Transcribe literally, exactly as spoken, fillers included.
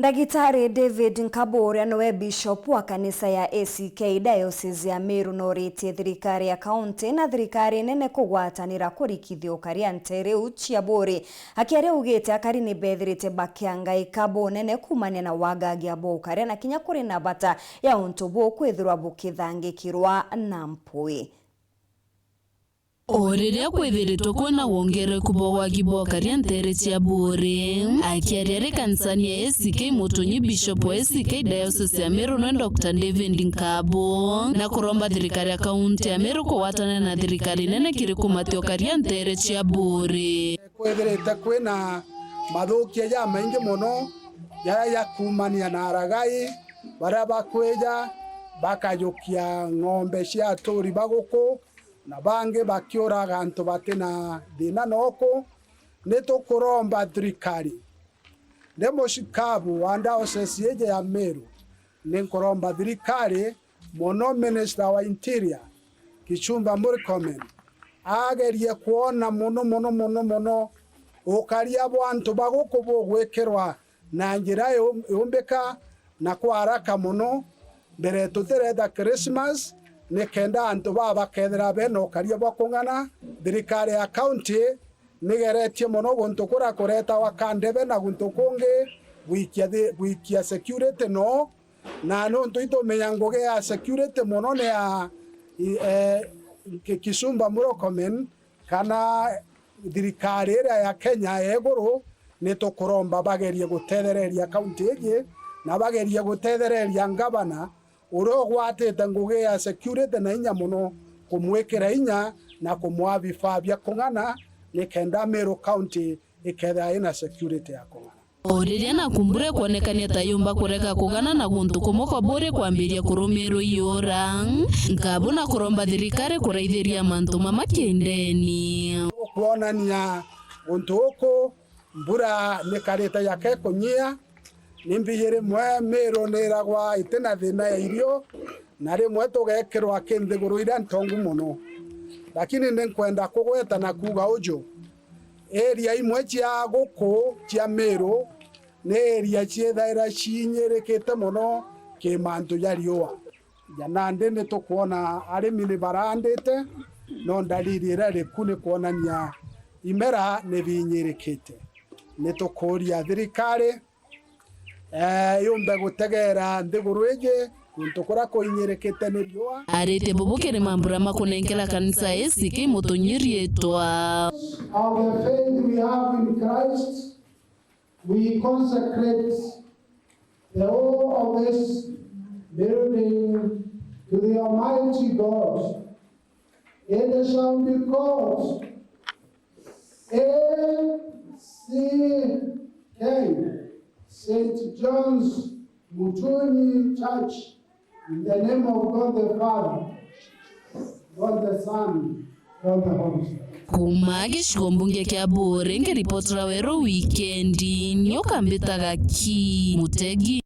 Ndagitari David Nkabu, uria niwe Bishop wa kanisa ya A C K Diocese ya Meru, noritie thirikari ya kaunti na thirikari nene kugwatanira kurikithia ukaria nteere iu cia Buuri. Akiaria augite akari ni bethirite bakiangaika bunene kuumania na wagagia bwa ukaria na kinya kuri na bata ya untu buu kwithirwa bukithangikirwa na mpwi. O riria kwithiritwe kwina wongereku bwa wagi bwa ukaria nteere cia Buuri, akiaria ari kanisani ya A C K Mutunyi, Bishop wa A C K Diocese ya Meru nwe Doctor David Nkabu, na kuromba thirikari ya kaunti ya Meru kugwatanira na thirikari nene kiri kumatia ukaria nteere cia Buuri. Kwithirite kwina mathukia jamaingi mono jaria jakuumania na aragai baria bakwija bakajukia ng'ombe cia aturi ba guku, na bangi bakiuraga antu bati na thina noku. Ni tukuromba thirikari, ndi mucikabu wa diocese iji ya Meru, ni nkuromba thirikari, mono minister wa interior, Kipchumba Murkomen, agerie kwona mono, mono, mono, mono ukaria bwa antu ba guku bugwikirwa na njira yum-, yumbika na kwa haraka mono, mbere tutireeta Christmas, nikenda antu baa bakethira bena ukaria bwa kung'ana. Thirikari ya county nigeretie mono guntu kuria kuretagwa Kandebe na guntu kungi gwikia thi-, gwikia security no, na nuntu itumenya ngugi ya security mono ni ya i-, eh, Ki-, Kipchumba Murkomen, kana thirikari iria ya Kenya ya iguru, ni tukuromba bagerie gutethereria kaunti iji, na bagerie gutethereria ngavana uria ugwatite ngugi ya security na inya mono, kumwikira inya na kumwaa vifaa bia kung'ana, nikenda Meru County ikethira ina security ya kung'ana. O riria naku mbura ikwonekania ta yumba kureka kugana na guntu kumwe kwa Buuri kwambiria kurumirwa iura, Nkabu na kuromba thirikari kuraithiria mantu mama kindeni. Kwonania guntu guku mbura nikarite yake kunyia, ni mbiji rimwe Meru niragwa itina thina ya irio, na rimwe tugekirwa ki nthiguru iria ntongu mono. Lakini ni nkwenda kugweta na kuuga uju, area imwe cia guku cia Meru ni area ciithaira ciinyirikite mono ki mantu ja riua. Ja nandi ni tukwona arimi ni barandite, no ndariri iria iriku ni kwonania imera ni biinyirikite. Ni tukuuria thirikari, eh, yumbe gutegeera nthiguru iji guntu kuria kuinyirikite ni riua. Aritie bubu kiri mambura makunenkera kanisa A C K Mutunyi riitwa. Of the faith we have in Christ, we consecrate the whole of this building to the Almighty God. It shall be called A C K, Saint John's Mutunyi Church, in the name of God the Father, God the Son, God the Holy Spirit. Kuuma gicigo mbunge kia Buuri, nkiripotera Weru Wikendi, nio kambitaga ki Mutegi.